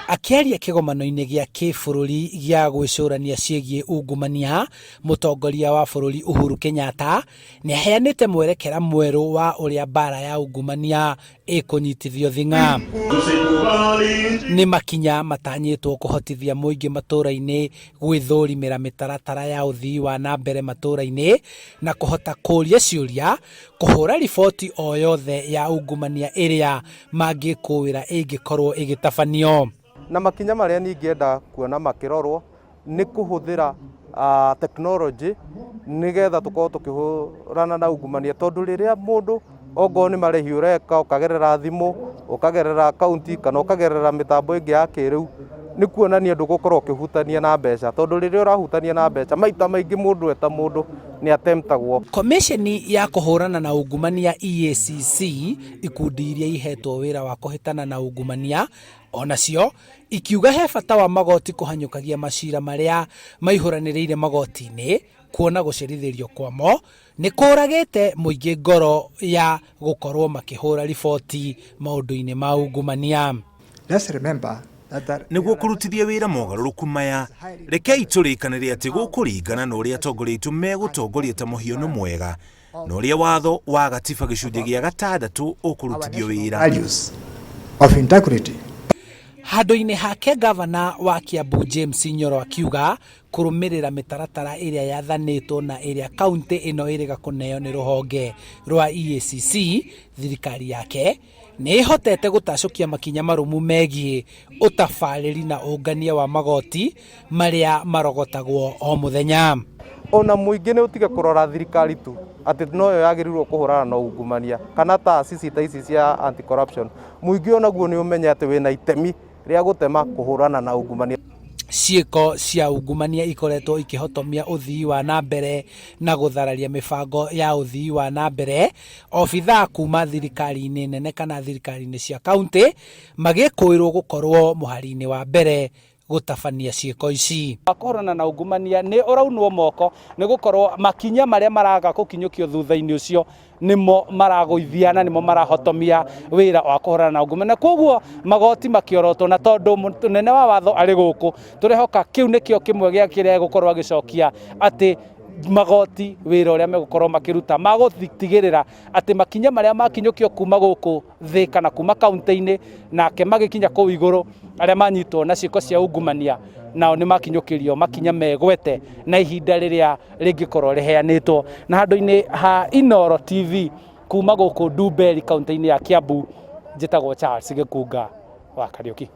Akĩaria kĩgomano-inĩ gĩa kĩbũrũri gĩa gwĩcũrania ciĩgiĩ ungumania, mũtongoria wa bũrũri Uhuru Kenyatta nĩ aheanĩte mwerekera mwerũ wa ũrĩa mbaara ya ungumania ĩkũnyitithio thing'a. Nĩ makinya matanyĩtwo kũhotithia mũingĩ matũra-inĩ gwĩthũrimĩra mĩtaratara ya ũthii wa na mbere matũra-inĩ na kũhota kũria ciũria, kũhũra riboti o yothe ya ungumania ĩrĩa mangĩkũĩra ĩngĩkorwo ĩgĩtabanio. Na makinya marĩa niĩ ingĩenda kuona makĩrorwo nĩ kũhũthĩra tekinoronjĩ nĩgetha tũkorwo tũkĩhũrana na ungumania, tondũ rĩrĩa mũndũ ongorwo nĩ marĩhi ũreka ũkagerera thimũ, ũkagerera akaunti kana ũkagerera mĩtambo ĩngĩ ya kĩrĩu, nĩ kuonania ndũgũkorwo ũkĩhutania na mbeca, tondũ rĩrĩa ũrahutania na mbeca maita maingĩ mũndũ eta mũndũ nĩ atemptagwo. Komĩceni ya kũhũrana na ungumania EACC, ikundi iria ihetwo wĩra wa kũhĩtana na ungumania onacio ikiuga he bata wa magoti kũhanyũkagia macira marĩa maihũranĩrĩire magoti-inĩ kuona gũcerithĩrio kwamo nĩ kũragĩte mũingĩ ngoro ya gũkorwo makĩhũra riboti maũndũ-inĩ ma ungumania. Let's remember that there Nĩguo kũrutithia wĩra mogarũrũku maya, rekei tũrĩkanĩre atĩ gũkũringana na ũrĩa atongoria aitũ megũtongoria ta mũhiano mwega na ũrĩa watho wa gatiba gĩcunjĩ gĩa gatandatũ ũkũrutithio wĩra. Values of integrity. Handũ-inĩ hake, gavana wa Kiambu James Nyoro akiuga kũrũmĩrĩra mĩtaratara ĩrĩa yathanĩtwo na ĩrĩa kaunti ĩno ĩrĩga kũneo nĩ rũhonge rwa EACC, thirikari yake nĩ ĩhotete gũtacũkia makinya marũmu megiĩ ũtabarĩri na ũngania wa magoti marĩa marogotagwo o mũthenya. Ona mũingĩ nĩ ũtige kũrora thirikari tu atĩ noyo yagĩrĩirwo kũhũrana na ungumania kana taasisi ta ici cia anti corruption. Mũingĩ onaguo nĩ ũmenye atĩ wĩna itemi rĩa gũtema kũhũrana na ungumania. Ciĩko cia ungumania ikoretwo ikĩhotomia ũthii wa na mbere na gũthararia mĩbango ya ũthii wa na mbere, obithaa kuma thirikari-inĩ nene kana thirikari-inĩ cia kaunti magĩkũĩrwo gũkorwo mũhari-inĩ wa mbere gũtabania ciĩko ici. Kũhũrana na ungumania nĩ ũraunwo moko nĩ gũkorwo makinya marĩa maraga gũkinyũkio thutha-inĩ ũcio nĩmo maragũithia na nĩmo marahotomia wĩra wa kũhũrana na ungumania. Koguo magoti makĩorotwo, na tondũ mũnene wa watho arĩ gũkũ, tũrehoka kĩu nĩkĩo kĩmwe gĩa kĩrĩa egũkorwo agĩcokia, atĩ magoti wĩra ũrĩa megũkorwo makĩruta magũtigĩrĩra atĩ makinya marĩa makinyũkio kuma gũkũ thĩ kana kuma kaunti-inĩ nake magĩkinya kũu igũrũ, arĩa manyitwo na ciĩko cia ungumania nao nĩ makinyũkĩrio makinya megwete na ihinda rĩrĩa rĩngĩkorwo rĩheanĩtwo. Na handũ-inĩ ha Inooro TV kuma gũkũ Ndumberi kaunti-inĩ ya Kiambu, njĩtagwo Charles Gĩkunga wa Kariũki.